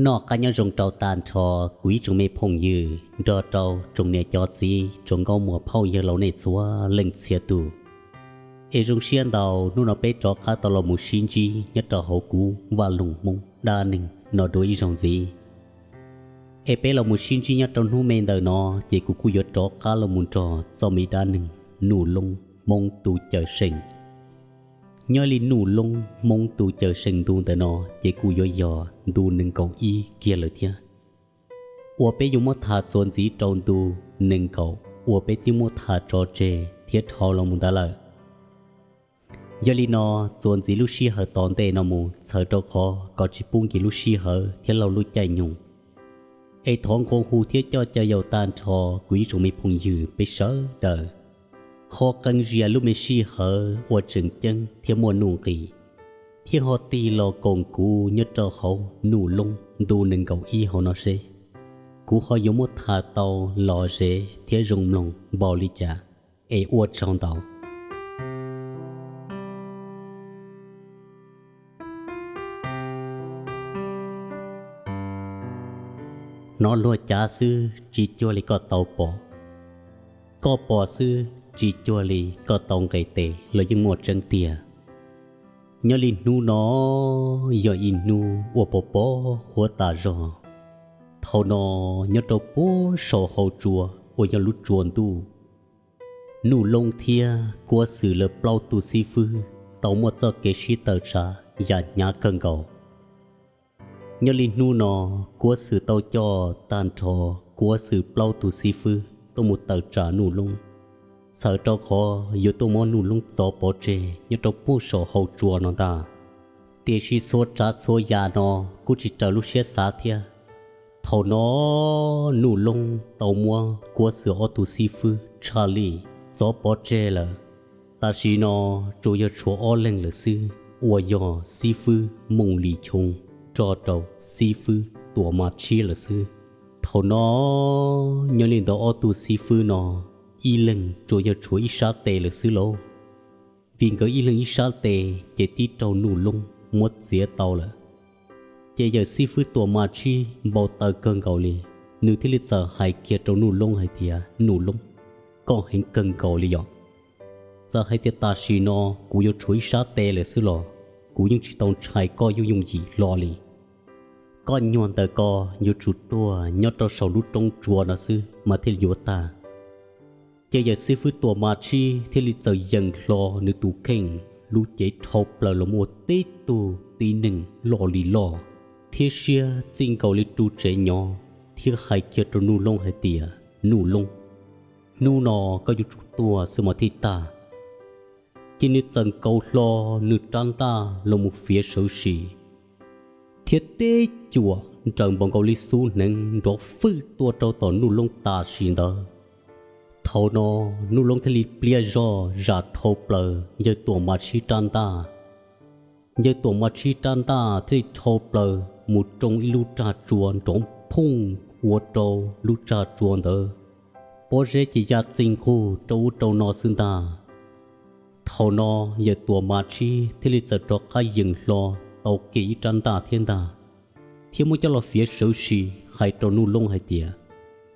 Noj qab nyob zoo rau tag nrho kuv ib tsoom me phooj ywg nrog rau tsoom niam cov txiv tsoom nkauj muam phauj yawg laus nej txhua leej txhia tus. Es zoo siab ntau hnub no peb rov qab tau los mus sib ntsib nyob rau hauv kuv Vaj Loog Hmoob dab neeg no dua ib zaug ntxiv. Es peb los mus sib ntsib nyob rau hnub me ntawm no, ces kuv kuj yuav rov qab los mus nrog txoj me dab neeg Nuj Loob Hmoob tus cawm seej. Nyob li Nuj Loob Hmoob tus cawm seej ntu ntawm no ces kuj yuav yog ntu nees nkaum ib kiag lawm thiab. Uas peb yuav muab tham txuas ntxiv rau ntu nees nkaum uas peb twb muab tham tso tseg thiab dhau los mus ntawd lawm. Yog li no, txuas ntxiv lub sij hawm tom ntej no mus txhawm rau qhov kom tsis pub nkim lub sij hawm thiab laug lub caij nyoog, es thov nqua hu thiab coj caw yaum tag nrho kuv ib tsoom me phooj ywg peb sawv daws ho qee zia lub me sij hawm uas tseem ceeb thiab muaj nuj nqis, thiab ho tig los koom kuv nyob rau hauv Nuj Loob ntu nees nkaum ib hauv no seb kuv ho yuav muab tham tau lom zem thiab zoo mloog npaum li cas. Es ua tsaug ntau. Hnov luag cav xwb tsis cuag li koj tau pom, koj pom xwb tsis cuag li koj tau nqes tes los yeej muaj tseeb tiag. Nyob li hnub no yog ib hnub uas pos pos huab tas zog. Thaum no nyob rau puag saum hauv tsua uas yog lub tsua ntuj, Nuj Loob thiab Kuab Xwm lawv plaub tug xib fwb tau muaj txoj kev sib tawm tsam yam hnyav kawg nkaus. Nyob li hnub no, Kuab Xwm tau coj tag nrho Kuab Xwm plaub tug xib fwb tuaj mus tawm tsam Nuj Loob, txhawm rau qhov yuav tuaj muab Nuj Loob txov pov tseg nyob rau puag saum hauv tsua no ntag. Tiam sis txhua tsav txhua yam no kuj tsis raws lub siab xav thiab. Thaum no Nuj Loob tau muab Kuab Xwm ob tug xib fwb tshaj lij txov pov tseg lawm. Tam sim no tsuas yog tshuav ob leeg lawm xwb, uas yog xib fwb Mooj Lis Choo nrog rau xib fwb Tuam Mas Tshib lawm xwb. Thaum no nyob li ntawd ob tug xib fwb no ib leeg tsuas yog tshuav ib sab tes lawm xwb lauj, vim nkawd ib leeg ib sab tes ces tib raug Nuj Loob muab txiav tau lawm. Ces yawm xib fwb Tuam Mas Tshib npau taws kawg nkaus li, nws thiaj li txawm hais kiag rau Nuj Loob hais tias, Nuj Loob, koj heev kawg nkaus li yom. Txawm hais tias tam sim no kuv yuav tshuav ib sab tes lawm xwb los kuv yeej tsis tau ntshai koj yooj yooj yim hlo li. Koj nyuag ntawm ko yuav tsum tuag nyob rau saum lub roob tsua no xwb mas thiaj li yuav tag. Ces yawm xib fwb Tuam Mas Tshib thiaj li txawm yees hlo nws tus kheej lub cev dhau plaws los ua tib tug tib neeg loj li loj, thiab siab txij nkaus li ru tsev nyov, thiab hais kiag rau Nuj Loob hais tias, Nuj Loob, hnub no koj yuav tsum tuag xwb mas thiaj tag. Ces nws txawm nkaus hlo nws rab ntaj los mus fiav sawv sim, thiab teb cuam nraws npaum nkaus li xub hneev nrov fwj tuaj rau tom Nuj Loob tam sim ntawd. Thaum no Nuj Loob thiaj li pliab zog zam dhau plaws yawg Tuam Mas Tshib rab ntaj. Yawg Tuam Mas Tshib rab ntaj thiaj li dhau plaws mus rooj ib lub raj tsua nrov phooj ua rau lub raj tsua ntawd pob zeb ces ya txij nqug rau ub rau no xwb ntag. Thaum no yawg Tuam Mas Tshib thiaj li txawm rov qab yees hlo tau kiag ib rab ntaj thiab ntag, thiab muab coj los fiav sawv sim hais rau Nuj Loob hais tias,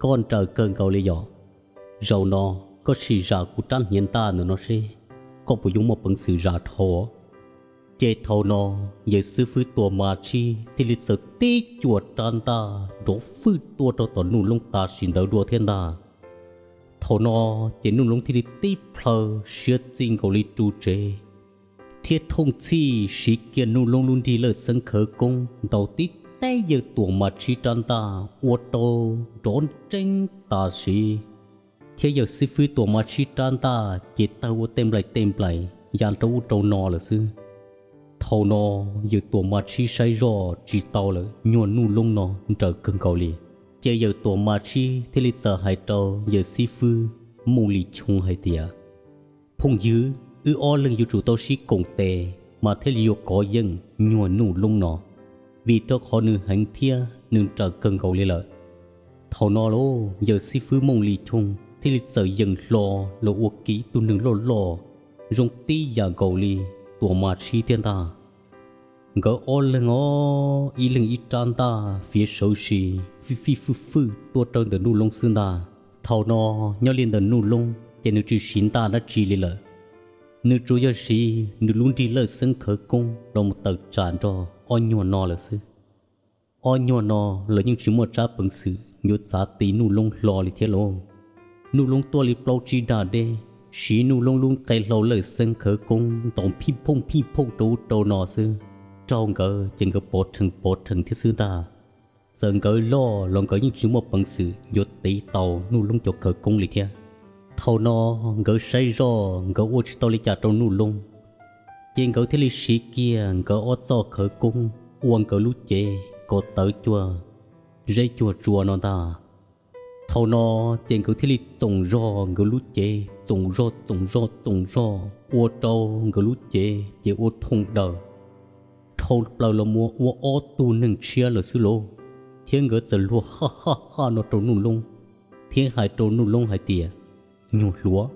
Koj nrawm kawg nkaus li yom. Zaum no koj sim zam kuv rab hniav ntaj ntawm no seb koj puas yuav muaj peev xwm zam dhau. Ces thaum no yawg xib fwb Tuam Mas Tshib thiaj li txawm teb cuam rab ntaj nrov fwj tuaj rau tom Nuj Loob tam sim ntawd dua thiab ntag. Thaum no ces Nuj Loob thiaj li tib plhaw siab txij nkaus li ru tsev, thiab thooj txhij siv kiag Nuj Loob lub nrig lawj xeeb khawv koob ntaus tib teb yawg Tuam Mas Tshib rab ntaj ua rau nrov nreeb tam sim, thiab yawg xib fwb Tuam Mas Tshib rab ntaj ces tawg ua tej nplaim tej nplaim ya rau ub rau no lawm xwb. Thaum no yawg Tuam Mas Tshib saib zoj tsis tau lawm, nyuag Nuj Loob no nrawm kawg nkaus li. Ces yawg Tuam Mas Tshib thiaj li txawm hais rau yawg xib fwb Mooj Lis Choo hais tias, Phooj ywg, wb ob leeg yuav tsum tau sib koom tes mas thiaj li yuav kov yeej nyuag Nuj Loob no, vim rau qhov nws heev thiab nws nrawm kawg nkaus li lawm. Thaum no lauj, yawg xib fwb Mooj Lis Choo thiaj li txawm yees hlo los ua kiag ib tug neeg loj loj zoo tib yam nkaus li Tuam Mas Tshib thiab ntag. Nkawd ob leeg os, ib leeg ib rab ntaj fiav sawv si, fij fij fwj fwj tuaj raws ntawm Nuj Loob xwb ntag. Thaum no nyob li ntawm Nuj Loob ces nws tsis siv ntaj dab tsi li lawm. Nws tsuas yog siv nws lub nrig lawj xeeb khawv koob los mus tawm tsam nrog ob nyuag no lawm xwb. Ob nyuag no los yeej tsis muaj tsab peev xwm yuav txav ti Nuj Loob hlo li thiab lauj. Nuj Loob tuaj li plaub tsib dag deb, siv Nuj Loob lub nqe hlau lawj xeeb khawv koob ntaus phij phooj phij phooj rau ub rau no xwb, raug nkawd ces nkawd pov rhees pov rhees thiab xwb ntag. Txawm nkawd loj los nkawd yeej tsis muaj peev xwm yuav tiv tau Nuj Loob cov khawv koob li thiab. Thaum no nkawd saib zoj nkawd ua tsis tau li cas rau Nuj Loob, ces nkawd thiaj li siv kiag nkawd ob txoj khawv koob ua nkawd lub cev kom tawv cuag zeb cuag tsua no ntag. Thaum no ces nkawd thiaj li txoom zog nkawd lub cev, txoom zog txoom zog txoom zog ua rau nkawd lub cev ces ua thooj daws dhau plaws los mus ua ob tug neeg tshiab lawm xwb lauj. Thiab nkawd txawm luag haj haj haj no rau Nuj Loob, thiab hais rau Nuj Loob hais tias, Nyuag hluas,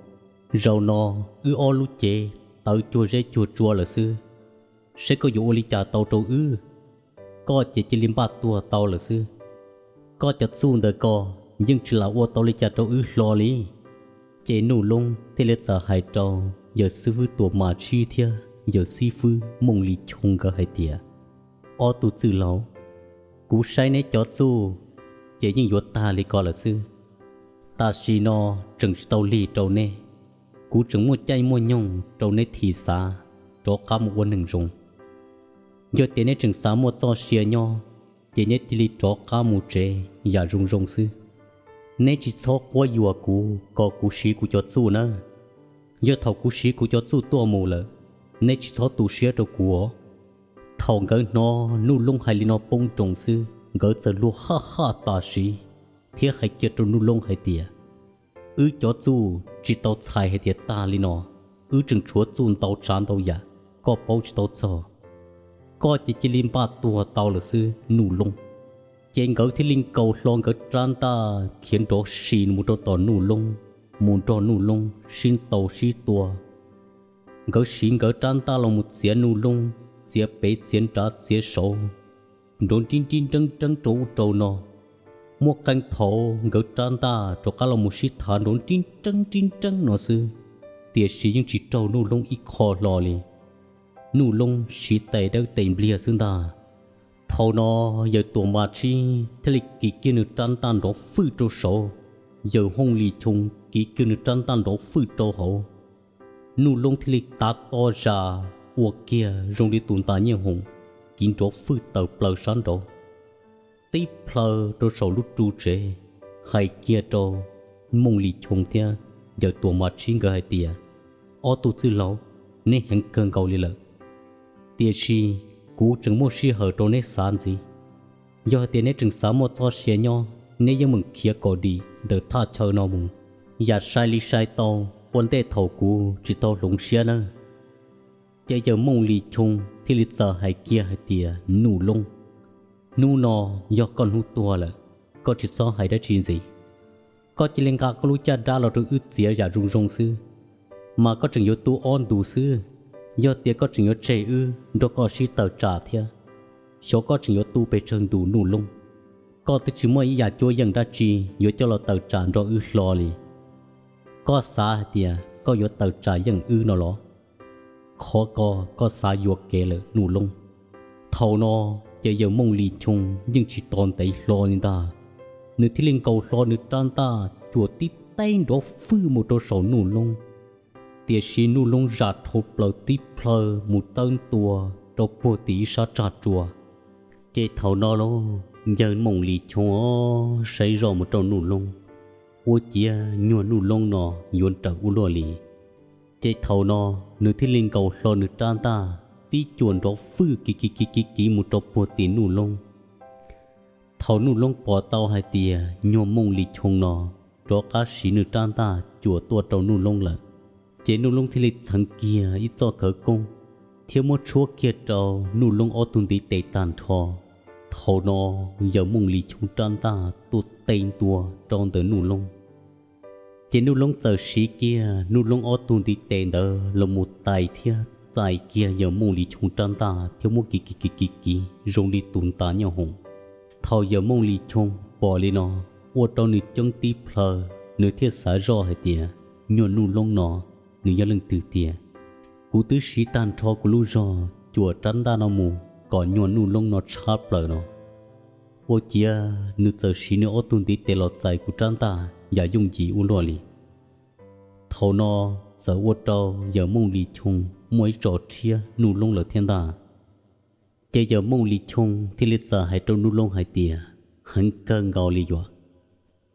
zaum no wb ob lub cev tawv cuag zeb cuag tsua lawm xwb, saib koj yuav ua li cas tau rau wb. Koj ces cia li npaj tuag tau lawm xwb. Koj cov txuj ntawm ko yeej tsis lam ua tau li cas rau wb hlo li. Ces Nuj Loob thiaj li txawm hais rau yawm xib fwb Tuam Mas Tshib thiab yawm xib fwb Mooj Lis Choo nkawd hais tias, Ob tug txwj laug, kuv saib neb cov txuj ces yeej yuav tag li ko lawm xwb. Tam sim no tseem tsis tau lig rau neb, kuv tseem muaj caij muaj nyoog rau neb thim xav rov qab mus ua neeg zoo. Yog tias neb tseem xav muaj txoj sia nyob, ces neb cia li rov qab mus tsev yam zoo zoo xwb. Neb tsis txhob quab yuam kuv kom kuv siv kuv cov txuj nawb. Yog thaum kuv siv kuv cov txuj tuaj mus lawm, neb tsis txhob tu siab rau kuv os. Thaum nkawd hnov Nuj Loob hais li no poob nroos xwb, nkawd txawm luag haj haj tam sim thiab hais kiag rau Nuj Loob hais tias, Wb cov txuj tsis tau txhais hais tias tag li no, wb tseem tshuav txuj ntau tsav ntau yam koj paub tsis tau txog. Koj ces cia li npaj tuag tau lawm xwb Nuj Loob. Ces nkawd thiaj li nkaus hlo nkawd rab ntaj khiav nrov si mus rau tom Nuj Loob, mus nrog Nuj Loob sib ntaus sib tua. Nkawd siv nkawd rab ntaj los mus txiav Nuj Loob, txiav pem txiav nrad txiav saud, nrov nrib nrib nreeb nreeb rau ub rau no. Muaj qee thaum nkawd rab ntaj rov qab los mus sib thav nrov nrib nreeb nrib nreeb no xwb, tiam sis yeej tsis raug Nuj Loob ib qho hlo li. Nuj Loob siv tes dawb tes npliag xwb ntag. Thaum no yawg Tuam Mas Tshib thiaj li kiv kiag nws rab ntaj nrov fwj rau saud, yawg Mooj Lis Choo kiv kiag nws rab ntaj nrov fwj rau hauv. Nuj Loob thiaj li tav to zas ua kiag zoo li tus ntas nyiaj hoom, kiv nrov fwj tawm plaws sab nraud tib plhaw rau saum lub ru tsev, hais kiag rau Mooj Lis Choo thiab yawg Tuam Mas Tshib nkawd hais tias, Ob tug txwj laug, neb heev kawg nkaus li lawm, tiam sis kuv tseem muaj sij hawm rau neb xav ntxiv. Yog hais tias neb tseem xav muaj txoj sia nyob, neb yeej meem khiav kom dim ntawm thaj chaw no mus, yam sai li sai tau, ua ntej thaum kuv tsis tau hloov siab nawb. Ces yawg Mooj Lis Choo thiaj li txawm hais kiag hais tias, Nuj Loob, hnub no yog koj hnub tuag lawm, koj tsis txhob hais dab tsi ntxiv. Koj cia li nqa koj lub caj dab los rau wb txiav yam zoo zoo xwb, mas koj tseem yuav tu ob ntu xwb. Yog tias koj tseem yuav tseg wb nrog koj sib tawm tsam thiab, xyov koj tseem yuav tu pes tsawg ntu Nuj Loob. Koj twb tsis muaj ib yam cuab yeej dab tsi yuav coj los tawm tsam nrog wb hlo li. Koj xav hais tias koj yuav tawm tsam yeej wb no los? Qhov ko koj xav yuam kev lawm Nuj Loob. Thaum no ces yawg Mooj Lis Choo yeej tsis tos ntev hlo li ntag, nws thiaj li nkaus hlo nws rab ntaj cuam tib teg nrov fwj mus rau saum Nuj Loob, tiam sis Nuj Loob zam dhau plaws tib plhaw mus txawb ntua rau puag tim ib sab tsag tsua. Ces thaum no lauj, yawg Mooj Lis Choo saib zoj mus rau Nuj Loob, ua ciav nyuag Nuj Loob no yuav nrawm ua luaj li. Ces thaum no nws thiaj li nkaus hlo nws rab ntaj tib cuam nrov fwj kiv kiv kiv kiv kiv mus rau puag tim Nuj Loob. Thaum Nuj Loob pom tau hais tias nyuag Mooj Lis Choo no rov qab siv nws rab ntaj cuam tuaj rau Nuj Loob lawm, ces Nuj Loob thiaj li txheev kiag ib txoj khawv koob thiab muab tshuab kiag rau Nuj Loob ob tug ntiv tes tag nrho. Thaum no yawg Mooj Lis Choo rab ntaj tuaj teg ntua rau ntawm Nuj Loob, ces Nuj Loob txawm siv kiag Nuj Loob ob tug ntiv tes ntawd los mus tais thiab tais kiag Yawm Mooj Lis Choo rab ntaj thiab muab kiv kiv kiv kiv kiv zoo li tus ntas nyoob hoom. Thaum Yawm Mooj Lis Choo pom li no, ua rau nws coob tib plhaw, nws thiaj xav zoj hais tias, nyuag Nuj Loob no, nws yog leej twg tiag? Kuv twb siv tag nrho kuv lub zog cuam rab ntaj no mus kom nyuag Nuj Loob no tshab plaws no. Ua ciav nws txawm siv nws ob tug ntiv tes los txais kuv rab ntaj yam yooj yim ua luaj li. Thaum no txawm ua rau Yawm Mooj Lis Choo muaj ib tso rhiab Nuj Loob lawm thiab ntag. Ces Yawm Mooj Lis Choo thiaj li txawm hais rau Nuj Loob hais tias, heev kawg nkaus li yuav,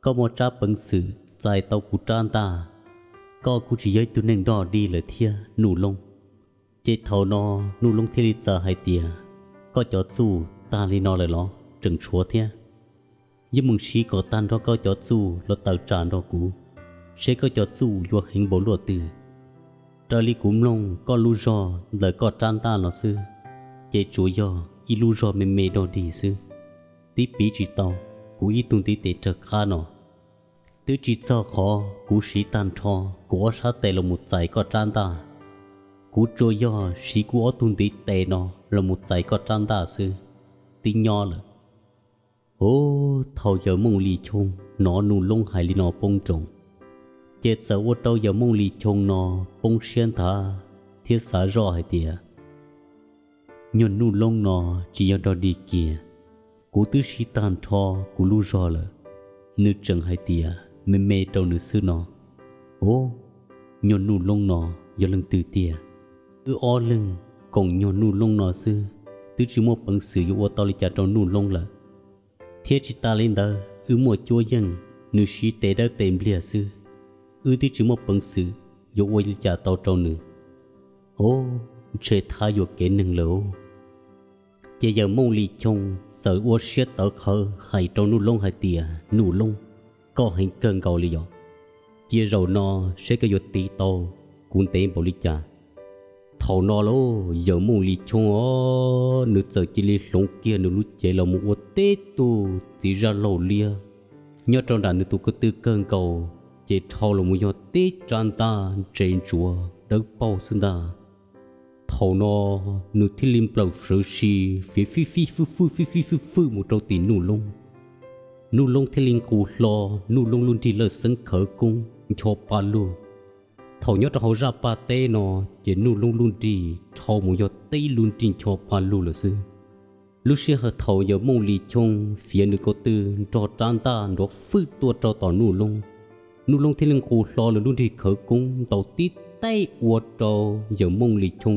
koj muaj tsab peev xwm txais tau kuv rab ntaj, koj kuj tsis yog ib tug neeg dog dig lawm thiab Nuj Loob. Ces thaum no Nuj Loob thiaj li txawm hais tias, koj cov txuj tag li no lawm los tseem tshuav thiab? Yeej meem siv kom tag nrho koj cov txuj los tawm tsam nrog kuv, seb koj cov txuj yuav heev npaum luaj twg. Raws li kuv mloog koj lub zog ntawm koj rab ntaj no xwb, ces tsuas yog ib lub zog me me dog dig xwb, tib piv tsis tau kuv ib tug ntiv tes raws qab no. Twb tsis txog qhov kuv siv tag nrho kuv ob sab tes los mus txais koj rab ntaj, kuv tsuas yog siv kuv ob tug ntiv tes no los mus txais koj rab ntaj xwb, tib nyob lawm. Ub, thaum Yawm Mooj Lis Choo hnov Nuj Loob hais li no poob nroos, ces txawm ua rau Yawm Mooj Lis Choo no poob siab nthav thiab xav zoj hais tias, nyuag Nuj Loob no tsis yog dog dig kiag, kuv twb siv tag nrho kuv lub zog lawm, nws tseem hais tias me me rau nws xwb no. Ub, nyuag Nuj Loob no yog leej twg tiag? Wb ob leeg koom nyuag Nuj Loob no xwb twb tsis muaj peev xwm yuav ua tau li cas rau Nuj Loob lawm. Thiab tsis tas li ntawd wb muaj cuab yeej, nws siv tes dawb tes npliag xwb, wb twb tsis muaj peev xwm yuav ua li cas tau rau nws. Ub, ntshe thab yuam kev neeg lawm. Ces Yawm Mooj Lis Choo txawm ua siab tawv qhawv hais rau Nuj Loob hais tias, Nuj Loob, koj heev kawg nkaus li yog, cia zaum no seb koj yuav tiv tau kuv ntev npaum li cas. Thaum no lauj, Yawm Mooj Lis Choo os, nws txawm cia li hloov kiag nws lub cev los mus ua tib tug txiv zaj laug liab nyob rau nram nws tus ko tw kawg nkaus, ces dhau los mus yog tib rab ntaj ntse ntsuav dawb paug xwb ntag. Thaum no nws thiaj li nplawm fwv si, fiav fij fij fwj fwj fij fij fwj fwj mus rau tim Nuj Loob. Nuj Loob thiaj li nqus hlo Nuj Loob lub nrig lawj xeeb khawv koob ncho pa lug. Thaum nyob rau hauv zaj paj teb no, ces Nuj Loob lub nrig dhau mus yog tib lub nrig ncho pa lug lawm xwb. Lub sij hawm thaum Yawm Mooj Lis Choo fiav nws ko tw nrog rab ntaj nrov fwj tuaj rau tom Nuj Loob, Nuj Loob thiaj li nqus hlo nws lub nrig khawv koob ntaus tib teg ua rau Yawm Mooj Lis Choo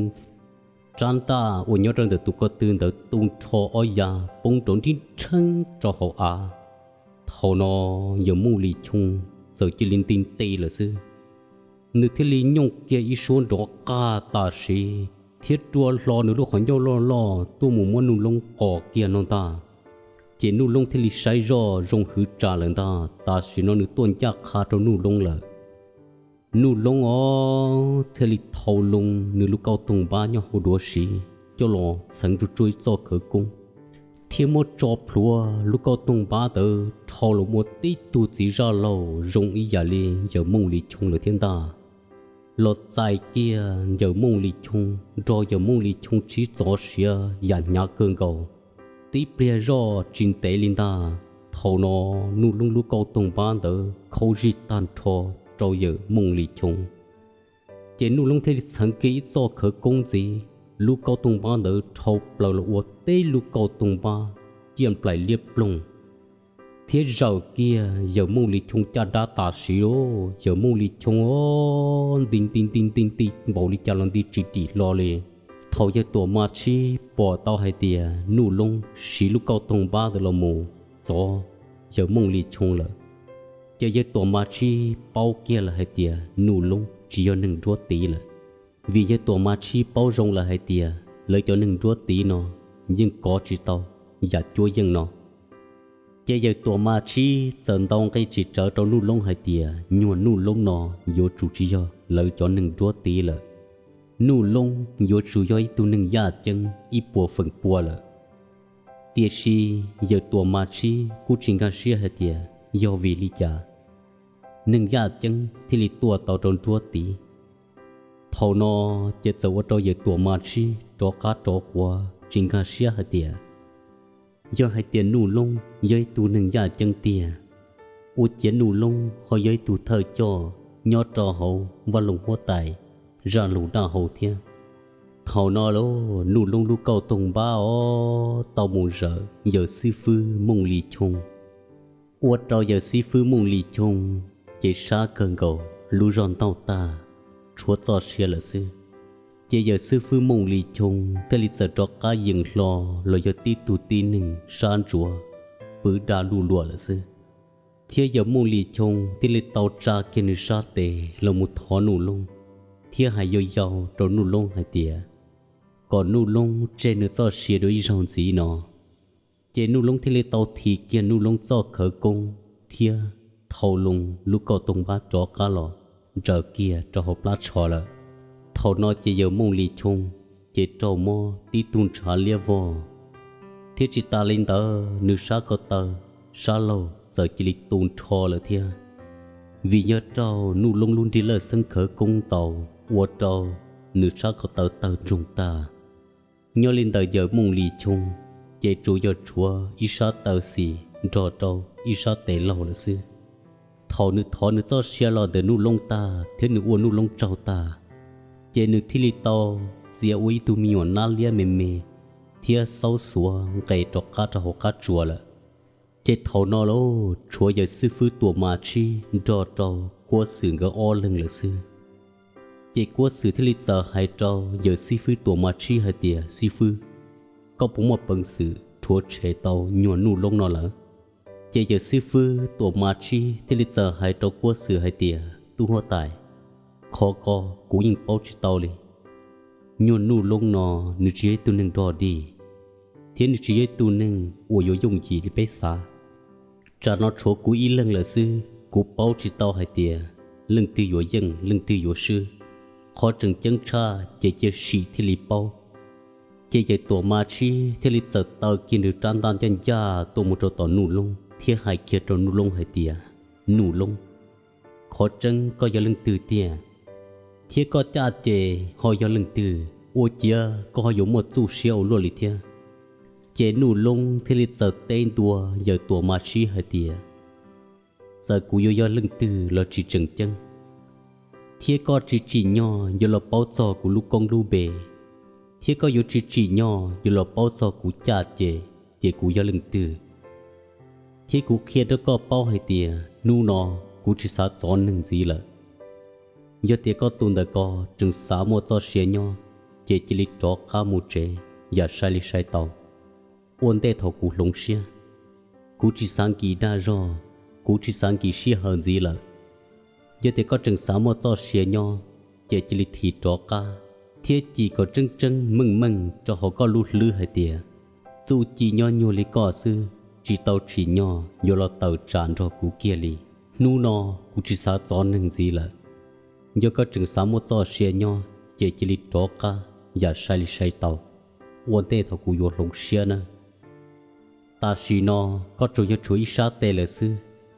rab ntaj uas nyob rau ntawm tus ko tw ntawd tu nrho ob yav poob nrov nrib nrheeb rau hauv av. Thaum no Yawm Mooj Lis Choo txawm cia li nti nti lawm xwb. Nws thiaj li nyooj kiag ib suab nrov qaj tam sim thiab rua hlo nws lub qhov ncauj loj loj tuaj mus muab Nuj Loob qos kiag no ntag. Ces Nuj Loob thiaj li saib zoj zoo hwv tsam lawm ntag, tam sim no nws tuaj ncaj qha rau Nuj Loob lawm. Nuj Loob os thiaj li thau loo nws lub kauj toog npab nyob hauv duav siv coj los txheev rua rua ib txoj khawv koob, thiab muab tso plhuav lub kauj toog npab ntawd dhau los ua tib tug txiv zaj laug zoo ib yam li Yawm Mooj Lis Choo lawm thiab ntag. Los txais kiag Yawm Mooj Lis Choo nrog Yawm Mooj Lis Choo tsib txov siav yam hnyav kawg nkaus, tib pliag zoj tsis ntev li ntag. Thaum no Nuj Loob lub kauj toog npab ntawd khaub zig tag nrho rau Yawm Mooj Lis Choo. Ces Nuj Loob thiaj li txheev kiag ib txoj khawv koob ntxiv, lub kauj toog npab ntawd dhau plaws los ua tib lub kauj toog npab ciaj nplaim liab ploog, thiab zawm kiag Yawm Mooj Lis Choo caj dab tam sim lauj. Yawm Mooj Lis Choo os, nti nti nti nti nti npaum li cas los nti tsis dim hlo li. Thaum yawg Tuam Mas Tshib pom tau hais tias Nuj Loob siv lub kauj toog npab ntawd los mus txov Yawm Mooj Lis Choo lawm, ces yawg Tuam Mas Tshib paub kiag lawm hais tias Nuj Loob tsis yog neeg nruab tiv lawm. Vim yawg Tuam Mas Tshib paub zoo lawm hais tias lawv cov neeg nruab tiv no yeej kov tsis tau yam cuab yeej no. Ces yawg Tuam Mas Tshib txawm ntaus nqe tsis tsawv rau Nuj Loob hais tias nyuag Nuj Loob no yuav tsum tsis yog lawv cov neeg nruab tiv lawm. Nuj Loob yuav tsum yog ib tug neeg yaj ceeb ib puas feem pua lawm. Tiam sis yawg Tuam Mas Tshib kuj tsis nkag siab hais tias yog vim li cas neeg yaj ceeb thiaj li tuaj tau rau nruab tiv. Thaum no ces txawm ua rau yawg Tuam Mas Tshib rov qab rov quav tsis nkag siab hais tias, yog hais tias Nuj Loob yog ib tug neeg yaj ceeb tiag, ua ciav Nuj Loob ho yog ib tug thawj coj nyob rau hauv Vaj Loog Huab Tais zaj lus daj hau thiab. Thaum no lauj, Nuj Loob lub kauj toog npab os tau mus zawm yawm xib fwb Mooj Lis Choo, ua rau yawm xib fwb Mooj Lis Choo ces sab kawg nkaus lub zog ntaug tag, tshuav txoj sia lawm xwb. Ces yawm xib fwb Mooj Lis Choo thiaj li txawm rov qab yees hlo los yog tib tug tib neeg sab ntsuav pw daj luj luam lawm xwb. Thiab yawm Mooj Lis Choo thiaj li tau tsa kiag nws sab tes los mus thov Nuj Loob, thiab hais yau yau rau Nuj Loob hais tias kom Nuj Loob tseg nws txoj sia dua ib zaug ntxiv no. Ces Nuj Loob thiaj li tau thim kiag Nuj Loob txoj khawv koob thiab thau loo lub kauj toog npab rov qab los ntsaws kiag rau hauv plab tsho lawm. Thaum no ces yawm Mooj Lis Choo ces raug mob tib tug ntshav liab vog, thiab tsis tas li ntawd nws sab ko taw sab laug txawm cia li tu nrho lawm thiab. Vim yog raug Nuj Loob lub nrig lawj xeeb khawv koob ntaus ua rau nws sab ko taw tawg ntsoog tag. Nyob li ntawm yawm Mooj Lis Choo ces tsuas yog tshuav ib sab taw xis nrog rau ib sab tes laug lawm xwb. Thaum nws thov nws txoj sia los ntawm Nuj Loob tag thiab nws ua Nuj Loob tsaug tag, ces nws thiaj li tau txia ua ib tug me nyuam nab liab me me thiab xaub xuav nqes rov qab rau hauv qab tsuas lawm. Ces thaum no lauj, tshuav yawm xib fwb Tuam Mas Tshib nrog rau Kuab Xwm nkawd ob leeg lawm xwb. Ces Kuab Xwm thiaj li txawm hais rau yawm xib fwb Tuam Mas Tshib hais tias, Xib fwb, koj puas muaj peev xwm rhuav tshem tau nyuag Nuj Loob no lawm? Ces yawm xib fwb Tuam Mas Tshib thiaj li txawm hais rau Kuab Xwm hais tias, Tub huab tais, qhov ko kuv yeej paub tsis tau li. Nyuag Nuj Loob no nws tsis yog ib tug neeg dog dig, thiab nws tsis yog ib tug neeg uas yuav yooj yim li peb xav. Tsam no tshuav kuv ib leeg lawm xwb, kuv paub tsis tau hais tias leej twg yuav yeej leej twg yuav swb. Qhov tseem ceeb tshaj ces cia sim thiaj li paub. Ces yawm Tuam Mas Tshib thiaj li txawm taw kiag nws rab ntaj ncaj ncaj tuaj mus rau tom Nuj Loob thiab hais kiag rau Nuj Loob hais tias, Nuj Loob, qhov tseeb koj yog leej twg tiag? Thiab koj caj ces ho yog leej twg ua ciav koj ho yuav muaj txuj siab ua luaj li thiab? Ces Nuj Loob thiaj li txawm teb ntua yawm Tuam Mas Tshib hais tias, Txawm kuv yuav yog leej twg los tsis tseem ceeb, thiab koj tsis tsim nyog yuav los paub txog kuv lub koob lub npe, thiab koj yuav tsis tsim nyog yuav los paub txog kuv caj ces tias kuv yog leej twg. Thiab kuv qhia rau koj paub hais tias hnub no kuv tsis xav txov neeg ntxiv lawm. Yog tias koj tus ntawm ko tseem xav muaj txoj sia nyob, ces cia li rov qab mus tsev yam sai li sai tau, ua ntej thaum kuv hloov siab. Kuv tsis xav nkim dag zog, kuv tsis xav nkim sij hawm ntxiv lawm. Yog tias koj tseem xav muaj txoj sia nyob, ces cia li thim rov qab, thiab cim kom tseeb tseeb meej meej rau hauv koj lub hlwb hais tias, txuj ci nyob nyuag li koj xwb, tsis tau tsim nyog yuav los tawm tsam nrog kuv kiag li. Hnub no kuv tsis xav txov neeg ntxiv lawm. Yog koj tseem xav muaj txoj sia nyob, ces cia li rov qab yam sai li sai tau, ua ntej thaum kuv yuav hloov siab nawb. Tam sim no koj tsuas yog tshuav ib sab tes lawm xwb,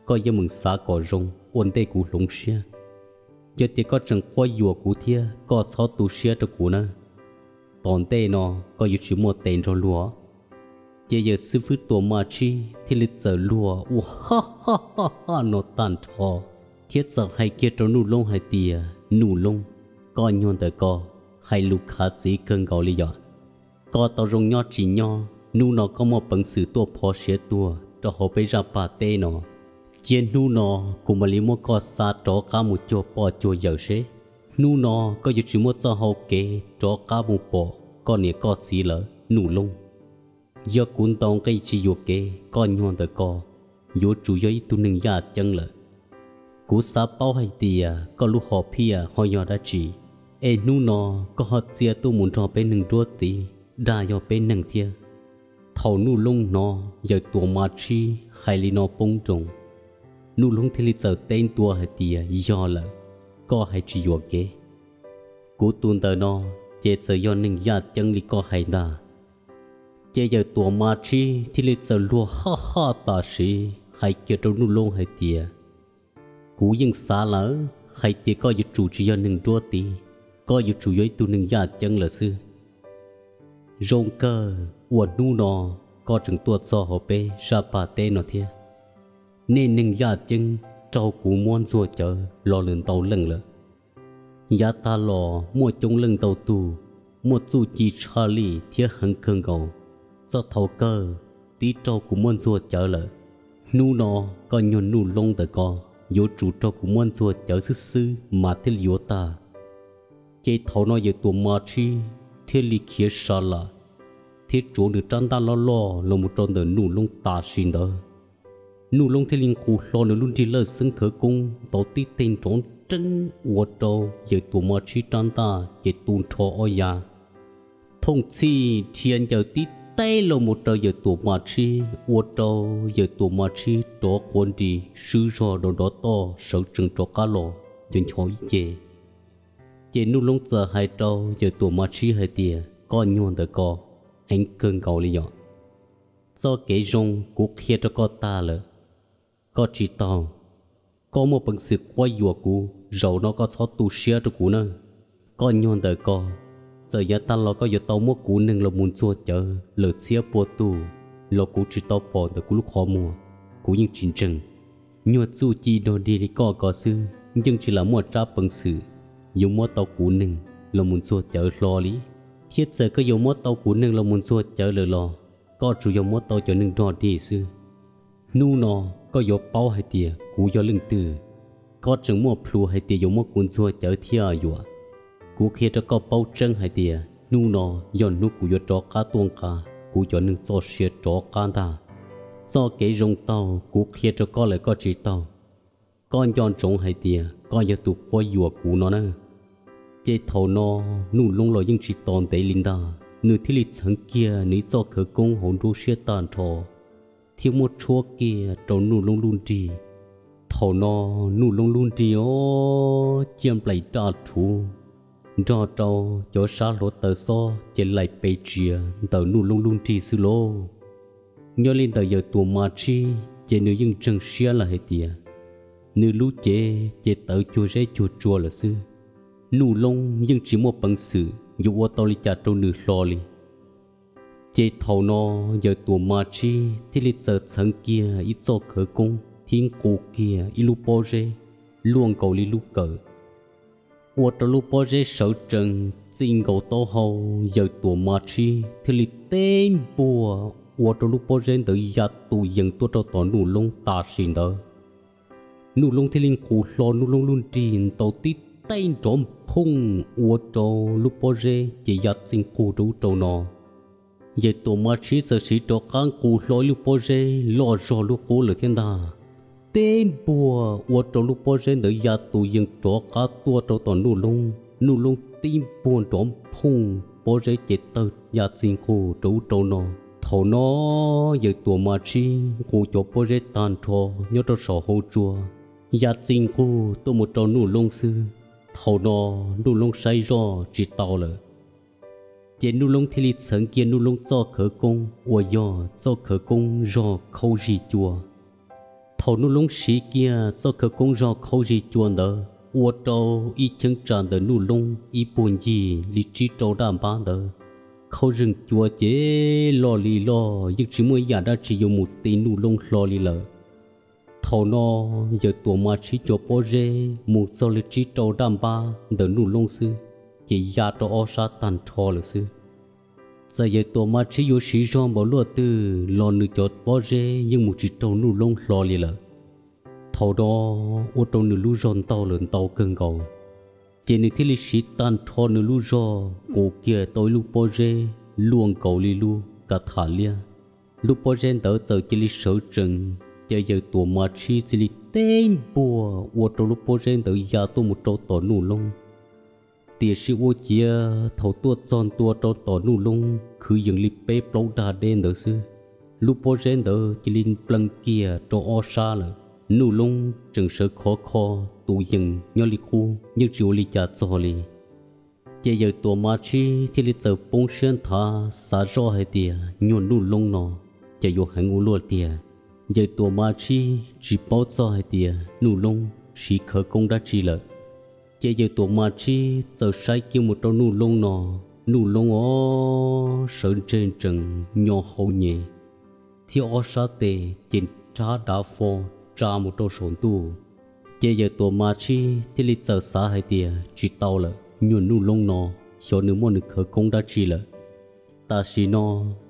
koj yeej meem xav kom zoo ua ntej kuv hloov siab. Yog tias koj tseem quab yuam kuv thiab koj txhob tu siab rau kuv nawb, tom ntej no koj yuav tsis muaj tes nrog luag. Ces yawm xib fwb Tuam Mas Tshib thiaj li txawm luag ua ha ha ha no tag nrho, thiab txawm hais kiag rau Nuj Loob hais tias, Nuj Loob, koj nyuag ntawm ko hais lus khav txiv kawg nkaus li yom. Koj tau zoo nyob tsis nyob, hnub no koj muaj peev xwm tuaj phov siav tuag rau hauv peb zaj paj teb no. Cia hnub no kuv mam li muab koj xa rov qab mus cuag poj cuag yawm seb hnub no koj yuav tsis muaj txoj hau kev rov qab mus pom koj niam koj txiv lawm Nuj Loob. Yog kuv ntaus nqi tsis yuam kev, koj nyuag ntawm ko yuav tsum yog ib tug neeg yaj ceeb lawm. Kuv xav paub hais tias koj lub hom phiaj ho yog dab tsi, es hnub no koj ho txia tuaj mus nrog peb neeg nruab tiv dag yog peb neeg thiab. Thaum Nuj Loob hnov yawm Tuam Mas Tshib hais li no poob nroos, Nuj Loob thiaj li txawm teb ntua hais tias, Yog lawm, koj hais tsis yuam kev. Kuv tus ntawm no ces txawm yog neeg yaj ceeb li koj hais ntag. Ces yawm Tuam Mas Tshib thiaj li txawm luag haj haj tam sim hais kiag rau Nuj Loob hais tias, Kuv yeej xav lawm hais tias koj yuav tsum tsis yog neeg nruab tiv, koj yuav tsum yog ib tug neeg yaj ceeb lawm xwb. Zoo kawg uas hnub no koj tseem tuaj txog hauv peb sab Paj teb no thiab. Nej neeg yaj ceeb raug kuv muab ntxuag cawv los lawm ntau leej lawm. Yav tag los muaj coob leej ntau tug, muaj txuj ci tshaj lij thiab heev kawg nkaus. Txog thaum kawg tib raug kuv muab ntxuag cawv lawm. Hnub no koj nyuag Nuj Loob ntawm ko yuav tsum raug kuv muab ntxuag cawv xwb xwb mas thiaj li yuav tag. Ces thaum no yawg Tuam Mas Tshib thiaj li khiav sa lam thiab tsuav nws rab ntaj loj loj los mus rau ntawm Nuj Loob tam sim ntawd. Nuj Loob thiaj li nqus hlo nws lub nrig lawj xeeb khawv koob ntaus tib teg nrov nreeb ua rau yawg Tuam Mas Tshib rab ntaj ces tu nrho ob yav. Thooj txhij dhia ncaws tib teg los mus raws yawg Tuam Mas Tshib ua rau yawg Tuam Mas Tshib rov quav nris swb zog dov dov toj sawv tsees rov qab los nco ncho ib ce. Ces Nuj Loob txawm hais rau yawg Tuam Mas Tshib hais tias, koj nyuag ntawm ko heev kawg nkaus li yom. Txoj kev zoo kuv qhia rau koj tag lawm, koj tsis tau. Koj muaj peev xwm quab yuam kuv, zaum no koj txhob tu siab rau kuv na. Koj nyuag ntawm ko, txawm yav tag los koj yuav tau muab kuv neeg los mus ntxuag cawv lawm txhiab pua tus los kuv tsis tau pom ntawm kuv lub qhov muag, kuv yeej tsis ntseeg. Nyuag txuj ci dog dig li koj ko xwb yeej tsis lam muaj tsab peev xwm yuav muab tau kuv neeg los mus ntxuag cawv hlo li. Thiab txawm koj yuav muab tau kuv neeg los mus ntxuag cawv lawm los koj tsuas yog muab tau cov neeg dog dig xwb. Hnub no koj yuav paub hais tias kuv yog leej twg. Koj tseem muaj plhus hais tias yuav muab kuv ntxuag cawv thiab yuam. Kuv qhia rau koj paub tseeb hais tias hnub no yog hnub kuv yuav rov qab tuaj nqa kuv cov neeg txoj sia rov qab ntag. Txoj kev zoo taug kuv qhia rau koj lawm koj tsis taug. Koj nco ntsoov hais tias koj yog tus quab yuam kuv no na. Ces thaum no Nuj Loob los yeej tsis tos ntev li ntag, nws thiaj li txheev kiag nws ib txoj khawv koob hauv nruab siab tag nrho thiab muab tshuab kiag rau Nuj Loob lub nrig. Thaum no Nuj Loob lub nrig os ciaj nplaim raj rhuv, nrog rau cov sab hluav taws xob ces laim pes tsiav ntawm Nuj Loob lub nrig xwb lauj. Nyob li ntawm yawg Tuam Mas Tshib ces nws yeej ntseeg siab lawm hais tias nws lub cev ces tawv cuag zeb cuag tsua lawm xwb. Nuj Loob yeej tsis muaj peev xwm yuav ua tau li cas rau nws hlo li. Ces thaum no yawg Tuam Mas Tshib thiaj li txawm txheev kiag ib txoj khawv koob thiab nqus kiag ib lub pob zeb luaj nkaus li lub kawm, ua rau lub pob zeb sawv tsees txij nkaus taub hau yawg Tuam Mas Tshib thiaj li teb npuag ua rau lub pob zeb ntawd ya tus yees tuaj rau tom Nuj Loob tam sim ntawd. Nuj Loob thiaj li nqus hlo Nuj Loob lub nrig ntaus tib teg nrov nphooj ua rau lub pob zeb ces ya txij nqug rau ub rau no. Yawg Tuam Mas Tshib txawm siv rov qab nqus hlo ib lub pob zeb loj zog lub qub lawm thiab ntag, teb npuag ua rau lub pob zeb ntawd ya tus yees rov qab tuaj rau tom Nuj Loob. Nuj Loob tib npuag nrov nphooj, pob zeb ces tawg ya txij nqug rau ub rau no. Thaum no yawg Tuam Mas Tshib nqus cov pob zeb tag nrho nyob rau saum hauv tsua ya txij nqug tuaj mus rau Nuj Loob xwb. Thaum no Nuj Loob saib zoj tsis tau lawm, ces Nuj Loob thiaj li txheev kiag Nuj Loob txoj khawv koob uas yog txoj khawv koob zog khaub zig cua. Thaum Nuj Loob siv kiag txoj khawv koob zog khaub zig cua ntawd ua rau ib cheeb tsam ntawm Nuj Loob ib puag ncig li tsib rau daj npab ntawd, khaub zeeg cua ces loj li loj yeej tsis muaj ib yam dab tsi yuav mus ti Nuj Loob hlo li lawm. Thaum no yawg Tuam Mas Tshib cov pob zeb mus txog li tsib rau daj npab ntawm Nuj Loob xwb, ces ya rau ob sab tag nrho lawm xwb. Txawm yawg Tuam Mas Tshib yuav siv zog npaum luaj twg los nws cov pob zeb yeej mus tsis raug Nuj Loob hlo li lawm. Thaum no ua rau nws lub zog ntaug lawm ntau kawg nkaus, ces nws thiaj li siv tag nrho nws lub zog nqus kiag tau ib lub pob zeb luaj nkaus li lub kav tham liab. Lub pob zeb ntawd txawm cia li sawv tsees, ces yawg Tuam Mas Tshib cia li teb npuag ua rau lub pob zeb ntawd ya tuaj mus rau tom Nuj Loob. Tiam sis ua ciav thaum tuaj txog ntua rau tom Nuj Loob kwv yees li peb plaub dag deb ntawd xwb, lub pob zeb ntawd cia li nplees kiag rau ob sab lawm. Nuj Loob tseem sawv khov kho, tus yees nyob li qub yeej tsis ua li cas txog li. Ces yawg Tuam Mas Tshib thiaj li txawm poob siab nthav xav zoj hais tias nyuag Nuj Loob no ces yuav heev ua luaj tiag. Yawg Tuam Mas Tshib tsis paub txog hais tias Nuj Loob siv khawv koob dab tsi lawm. Ces yawg Tuam Mas Tshib txawm saib kiag mus rau Nuj Loob no, Nuj Loob os sawv ntseg ntsees nyo hau nyem, thiab ob sab tes ces rhab dav fo tsa mus rau saum ntuj. Ces yawg Tuam Mas Tshib thiaj li txawm xav hais tias tsis tau lawm, nyuag Nuj Loob no xyov nws muaj nws khawv koob dab tsi lawm. Tam sim no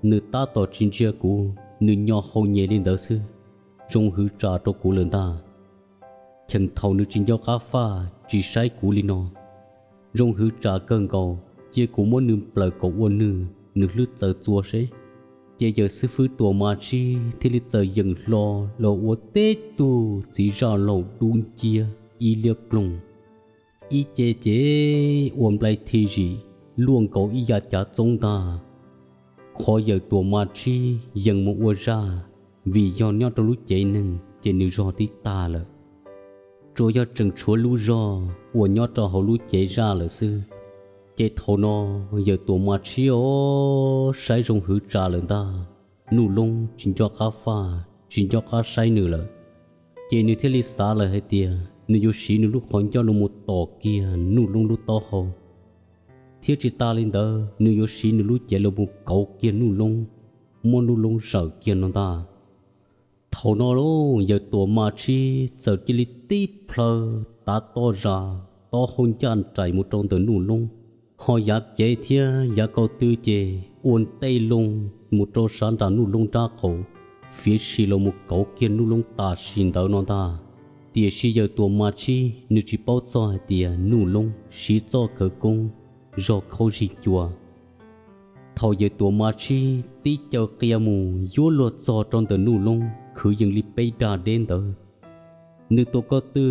nws tab tom tsis ntsia kuv, nws nyo hau nyem li ntawd xwb, zoo hwv tsam rau kuv lawm ntag. Cheem thaum nws tsis nco qab faj tsis saib kuv li no, zoo hwv tsam kawg nkaus, cia kuv muab nws nplawm kom ua nws, nws hlwb txawv txua seb. Ces yawg xib fwb Tuam Mas Tshib thiaj li txawm yeem hlo los ua teb tug txiv zaj laug dub nciab ib liab ploog, ib ce ces ua nplai thi zim luaj nkaus ib yav cav txoob ntag. Qhov yawg Tuam Mas Tshib yees mus ua zaj, vim yog nyob rau lub cev neeg ces nws zog tib tag lawm, tsuas yog tseem tshuav lub zog uas nyob rau hauv lub cev zaj lawm xwb. Ces thaum no yawg Tuam Mas Tshib os saib zoo hwv tsam lawm ntag, Nuj Loob tsis nco qab faj tsis nco qab saib nws lawm. Ces nws thiaj li xav lawm hais tias nws yuav siv nws lub qhov ncauj los mus tom kiag Nuj Loob lub taub hau, thiab tsis tas li ntawd nws yuav siv nws lub cev los mus kauv kiag Nuj Loob, muab Nuj Loob zawm kiag no ntag. Thaum no lauj, yawg Tuam Mas Tshib txawm cia li tib plhaw tav toj zas, taub hau ncaj nraim mus rau ntawm Nuj Loob, ho yav cev thiab yav kaum tw ces ua ntej loo mus rau sab nram Nuj Loob nrab qaum, fiav sim los mus kauv kiag Nuj Loob tam sim ntawd no ntag. Tiam sis yawg Tuam Mas Tshib nws tsis paub txog hais tias Nuj Loob siv txoj khawv koob zog khaub zig cua. Thaum yawg Tuam Mas Tshib tib caw qia mus yuav luag txog rau ntawm Nuj Loob khwv yees li peb dag deb ntawd, nws tua ko tw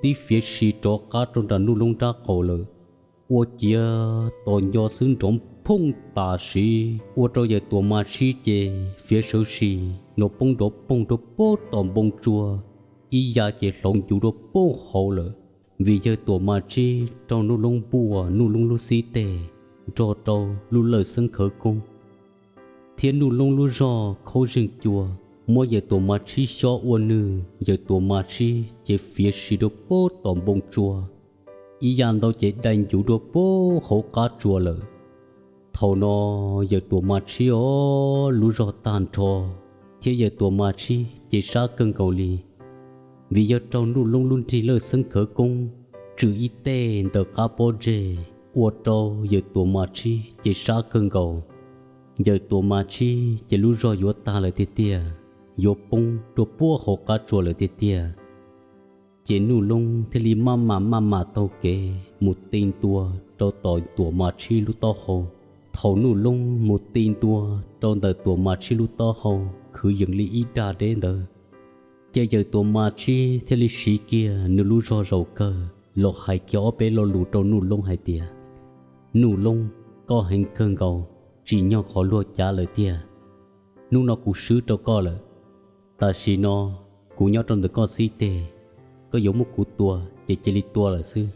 tib fiav sim rov qab rau nram Nuj Loob nrab qaum lawm, ua ciav tos nco xwb nrov phooj tam sim ua rau yawg Tuam Mas Tshib ces fiav sawv sim los poob nrov poog rau puag tom npoo tsua, ib ya ces hlaus ncuv rau puag hauv lawm, vim yawg Tuam Mas Tshib raug Nuj Loob npuaj Nuj Loob lub xib teg nrog rau lub lawj xeeb khawv koob, thiab Nuj Loob lub zog khaub zeeg cua muab yawg Tuam Mas Tshib xyob ua nws, yawg Tuam Mas Tshib ces fiav sim rau puag tom npoo tsua, ib ya ntau ces dai ncuv rau puag hauv qab tsua lawm. Thaum no yawg Tuam Mas Tshib os lub zog tag nrho, thiab yawg Tuam Mas Tshib ces sab kawg nkaus li, vim yog raug Nuj Loob lub nrig lawj xeeb khawv koob tswm ib teg ntawm qab pob ntseg, ua rau yawg Tuam Mas Tshib ces sab kawg nkaus. Yawg Tuam Mas Tshib ces lub zog yuav tag lawm tiag tiag, yuav poob rau puag hauv qab tsua lawm tiag tiag. Ces Nuj Loob thiaj li maj mam maj mam taug kev mus ti ntua rau tom Tuam Mas Tshib lub taub hau. Thaum Nuj Loob mus ti ntua rau ntawm Tuam Mas Tshib lub taub hau khwv yees li ib dag deb ntawd, ces yawg Tuam Mas Tshib thiaj li siv kiag nws lub zog zaum kawg los hais kiag ob peb lo lus rau Nuj Loob hais tias, Nuj Loob, koj heev kawg nkaus, tsim nyog qhov luag cav lawm tiag. Hnub no kuv swb rau koj lawm. Tam sim no kuv nyob rau ntawm koj xib teg, koj yuav muab kuv tua ces cia li tua lawm xwb.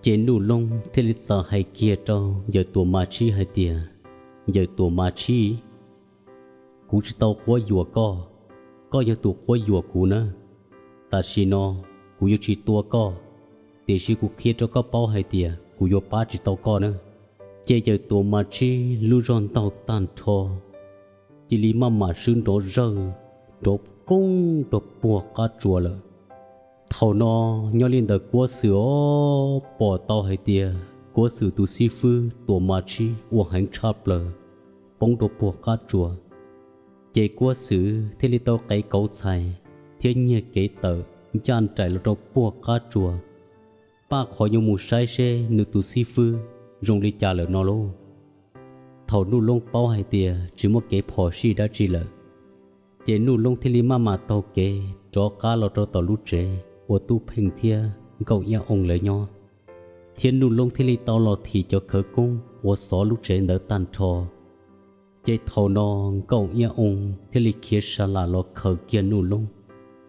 Ces Nuj Loob thiaj li txawm hais kiag rau yawg Tuam Mas Tshib hais tias, Yawg Tuam Mas Tshib, kuv tsis tau quab yuam koj, koj yog tus quab yuam kuv na. Tam sim no kuv yuav tsis tua koj, tiam sis kuv qhia rau koj paub hais tias kuv yuav pab tsis tau koj na. Ces yawg Tuam Mas Tshib lub zog ntaug tag nrho, cia li maj mam swb nrov zawj, nrov poob rau puag qab tsua lawm. Thaum no nyob li ntawm Kuab Xwm os pom tau hais tias Kuab Xwm tus xib fwb Tuam Mas Tshib ua heev tshaj plaws, poob rau puag qab tsua. Ces Kuab Xwm thiaj li tau qev kauv txhais thiab nyiag kev tawm ncaj nraim los rau puag qab tsua, paj qhov yuav mus saib seb nws tus xib fwb zoo li cas lawm no lauj. Thaum Nuj Loob paub hais tias tsis muaj kev phom sij dab tsi lawm, ces Nuj Loob thiaj li maj mam taug kev rov qab los rau tom lub tsev uas Tub Pheej thiab Nkauj Iab Oo lawv nyob, thiab Nuj Loob thiaj li tau los thim cov khawv koob uas xov lub tsev ntawd tag nrho. Ces thaum no Nkauj Iab Oo thiaj li khiav sa lam los khaws kiag Nuj Loob,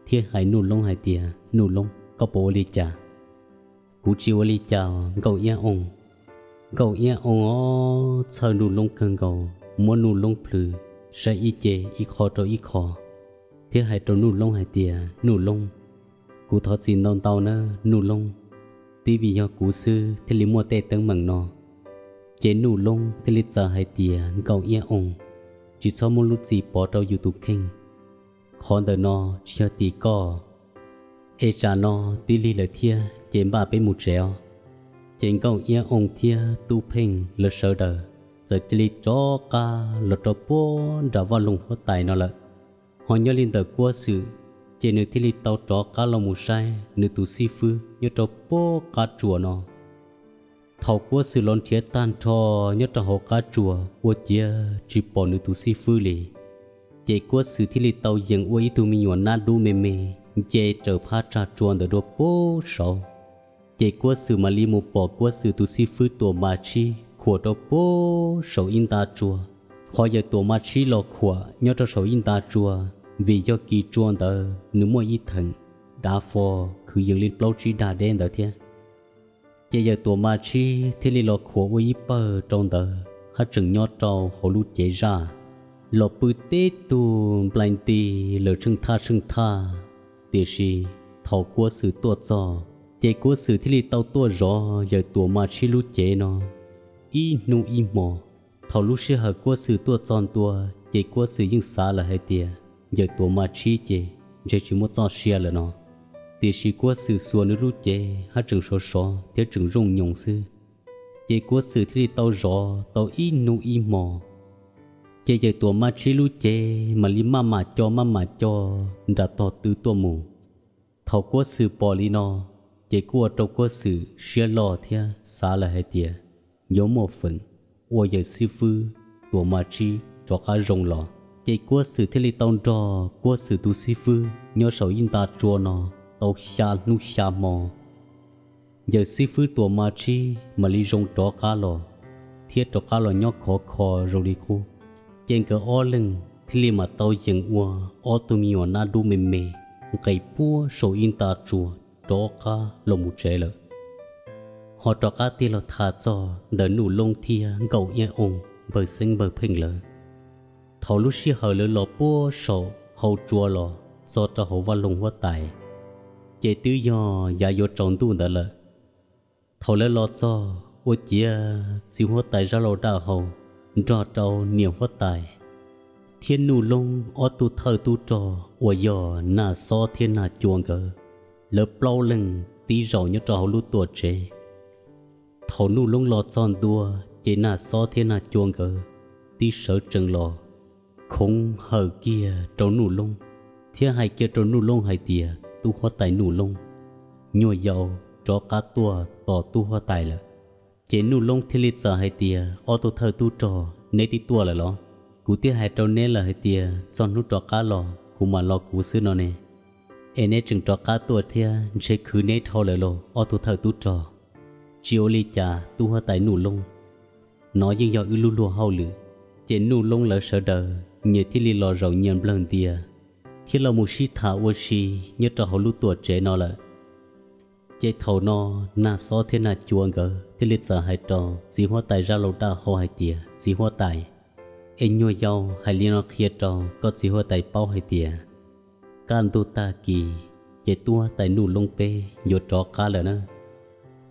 thiab hais Nuj Loob hais tias, Nuj Loob, koj puas ua li cas? Kuv tsis ua li cas, Nkauj Iab Oo. Nkauj Iab Oo os txhawj Nuj Loob kawg nkaus, muab Nuj Loob plhws saib ib ce ib qho rau ib qho, thiab hais rau Nuj Loob hais tias, Nuj Loob, kuv thov txim ntau ntau nawb Nuj Loob. Twb vim yog kuv xwb thiaj li muaj tej teeb meem no. Ces Nuj Loob thiaj li txawm hais tias, Nkauj Iab Oo, tsis txhob muab lub txim pov rau yus tus kheej. Qhov ntawm no tsis yog tim koj, es tsam no twb lig lawm thiab, ces npaj peb mus tsev os. Ces Nkauj Iab Oo thiab Tub Pheej lawv sawv daws txawm cia li rov qab los rau puag nram vaj loog huab tais no lawm. Ho nyob li ntawm Kuab Xwm, ces nws thiaj li tau rov qab los mus saib nws tus xib fwb nyob rau puag qab tsuas no. Thaum Kuab Xwm los nrhiav tag nrho nyob rau hauv qab tsuas ua ciav tsis pom nws tus xib fwb li, ces Kuab Xwm thiaj li tau yees ua ib tug me nyuam nab dub me me nce raws phab tsag tsua ntawm dua puag saud. Ces Kuab Xwm mam li mus pom Kuab Xwm tus xib fwb Tuam Mas Tshib khuam rau puag saum ib nta tsua. Qhov yawg Tuam Mas Tshib los khuam nyob rau saum ib nta tsua, vim yog kis tsua ntawd nws muaj ib theem dav fo khwv yees li plaub tsib dag deb ntawd thiab. Ces yawg Tuam Mas Tshib thiaj li los khuam ua ib pawg rau ntawd haj tseem nyob rau hauv lub cev zaj, los pw teb tug nplai nti lawm tsheej thaj tsheej thaj. Tiam sis thaum Kuab Xwm tuaj txog, ces Kuab Xwm thiaj li tau tuaj zov yawg Tuam Mas Tshib lub cev no ib hnub ib hmo. Thaum lub sij hawm Kuab Xwm tuaj txog ntua, ces Kuab Xwm yeej xav lawm hais tias yawg Tuam Mas Tshib ces ntshe tsis muaj txoj sia lawm no. Tiam sis Kuab Xwm xuas nws lub cev haj tseem sov sov thiab tseem zooj nyoos xwb. Ces Kuab Xwm thiaj li tau zov tau ib hnub ib hmo, ces yawg Tuam Mas Tshib lub cev mam li maj mam co maj mam co nram tog tw tuaj mus. Thaum Kuab Xwm pom li no, ces kuj ua rau Kuab Xwm siab loj thiab xav lawm hais tias yuav muaj feem ua yawg xib fwb Tuam Mas Tshib rov qab zoo los. Ces Kuab Xwm thiaj li tau nrog Kuab Xwm tus xib fwb nyob saum ib nta tsua no tau xya hnub xya hmo. Yawg xib fwb Tuam Mas Tshib mam li zoo rov qab los, thiab rov qab los nyob khov kho zoo li qub. Ces nkawd ob leeg thiaj li mam tau yeem ua ob tug me nyuam nab dub me me nqes puag saum ib nta tsua rov qab los mus tsev lawm. Ho rov qab tig los tham txog ntawm Nuj Loob thiab Nkauj Iab Oo npawg Xeeb npawg Pheej lawv. Thaum lub sij hawm lawv los puag saum hau tsua los txog rau hauv vaj loog huab tais, ces twb yog yav yuav tsaus ntuj ntawd lawm. Thaum lawv los txog ua ciav txiv huab tais Zaj Laug Daj Hau nrog rau niam huab tais thiab Nuj Loob ob tug thawj tub rog uas yog Nag Xob thiab Nag Cua nkawd, lawv plaub leeg tib zaum nyob rau hauv lub tuam tsev. Thaum Nuj Loob los txog ntua, ces Nag Xob thiab Nag Cua nkawd tib sawv tsees los khoov hawm kiag rau Nuj Loob, thiab hais kiag rau Nuj Loob hais tias, Tub huab tais Nuj Loob, nyuag yaus rov qab tuaj tos tub huab tais lawm. Ces Nuj Loob thiaj li txawm hais tias, Ob tug thawj tub rog, neb twb tuaj lawm los? Kuv twb hais rau neb lawm hais tias txog hnub rov qab los kuv mam los kuv xwb no ne. Es neb tseem rov qab tuaj thiab, ntshe khwv neb dhau lawm los ob tug thawj tub rog. Tsis ua li cas tub huab tais Nuj Loob, nov yeej yog wb lub luag hauj lwm. Ces Nuj Loob lawv sawv daws nyias thiaj li los zaum nyias nplawg ntias, thiab los mus sib tham ua si nyob rau hauv lub tuam tsev no lawm. Ces thaum no Nag Xob thiab Nag Cua nkawd thiaj li txawm hais rau txiv huab tais Zaj Laug Daj Hau hais tias, Txiv huab tais, es nyuag yaus hais li no qhia rau koj txiv huab tais paub hais tias, kaj ntug tag kis ces tub huab tais Nuj Loob peb yuav rov qab lawm na.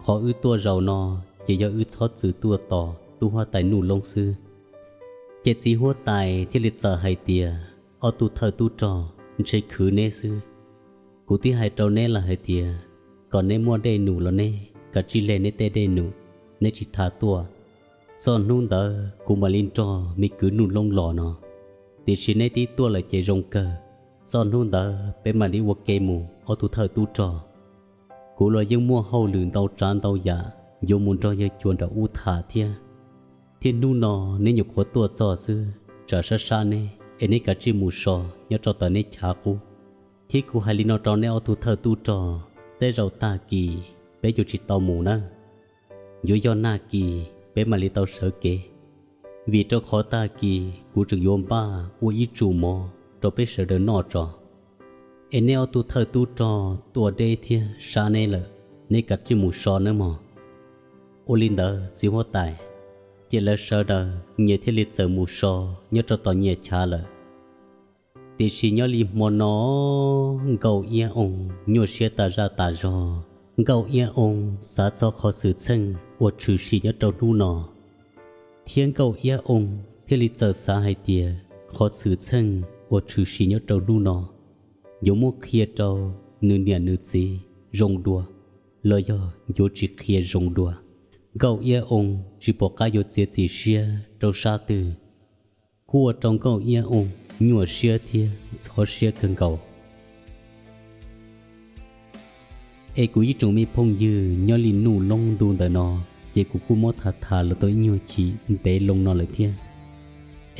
Qhov wb tuaj zaum no ces yog wb txhob txwm tuaj tos tub huab tais Nuj Loob xwb. Ces txiv huab tais thiaj li txawm hais tias, Ob tug thawj tub rog, ntshe khwv neb xwb. Kuv twb hais rau neb lawm hais tias kom neb muaj dej num los neb kav tsij leg neb tej dej num, neb tsis tas tuaj. Txoj hnub ntawd kuv mam li nrog me kwv Nuj Loob los no. Tiam sis neb twb tuaj lawm ces zoo kawg, txoj hnub ntawd peb mam li ua ke mus ob tug thawj tub rog. Kuv los yeej muaj hauj lwm ntau tsav ntau yam yuav mus nrog yawg Cua nram ub tham thiab. Thiab hnub no neb nyuam qhuav tuaj txog xwb, tsam sab sab neb es neb kav tsij mus so nyob rau tom neb chav qub. Thiab kuv hais li no rau neb ob tug thawj tub rog, tej zaum tag kis peb yuav tsis tau mus nawb. Yuav yog nag kis peb mam li tau sawv kev, vim rau qhov tag kis kuv tseem yuav npaj ua ib tsum mov rau peb sawv daws noj tso. Es neb ob tug thawj tub rog tuaj deb thiab sab neb lawm, neb kav tsij mus so nawb mog. Ua li ntawd txiv huab tais. Ces lawv sawv daws nyias thiaj li txawm mus so nyob rau tom nyias chav lawm. Tiam sis nyob li hmo no, Nkauj Iab Oo nyuaj siab tas zaj tas zog, Nkauj Iab Oo xav txog qhov xwm txheej uas tshwm sim nyob rau hnub no, thiab Nkauj Iab Oo thiaj li txawm xav hais tias qhov xwm txheej uas tshwm sim nyob rau hnub no yuav muab qhia rau nws niam nws txiv zoo dua los yog yuav tsis qhia zoo dua. Nkauj Iab Oo tsis pom qab yuav txiav txim siab rau sab twg, kuj ua rau Nkauj Iab Oo nyuaj siab thiab ntxhov siab kawg nkaus. Es kuv ib tsoom me phooj ywg, nyob li Nuj Loob ntu ntawm no, ces kuv kuj muab tham tham los tau ib nyuag chim ntev loo no lawm thiab.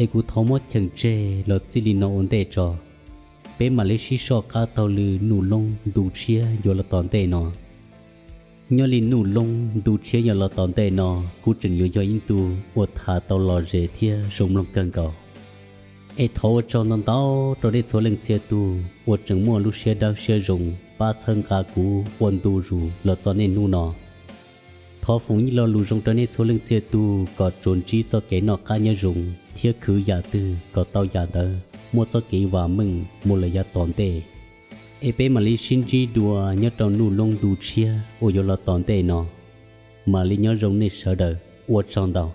Es kuv thov muab cheem tseg los txij li no ua ntej tso, peb mam li sib soj qab taug lw Nuj Loob ntu tshiab yuav los tom ntej no. Nyob li Nuj Loob ntu tshiab yuav los tom ntej no kuj tseem yuav yog ib ntu uas tham tau lom zem thiab zoo mloog kawg nkaus. Es thov ua tsaug ntau ntau rau nej txhua leej txhia tus uas tseem muaj lub siab dawb siab zoo pab txhawb nqa kuv ua ntu zus los txog niaj hnub no. Thov foom ib lo lus zoo rau nej txhua leej txhia tus kom tsuas ntsib txoj kev noj qab nyob zoo thiab khwv yam twg kom tau yam ntawd muaj txoj kev vam meej mus lawm yav tom ntej. Es peb mam li sib ntsib dua nyob rau Nuj Loob ntu tshiab uas yuav los tom ntej no. Mam li nyob zoo nej sawv daws, ua tsaug ntau.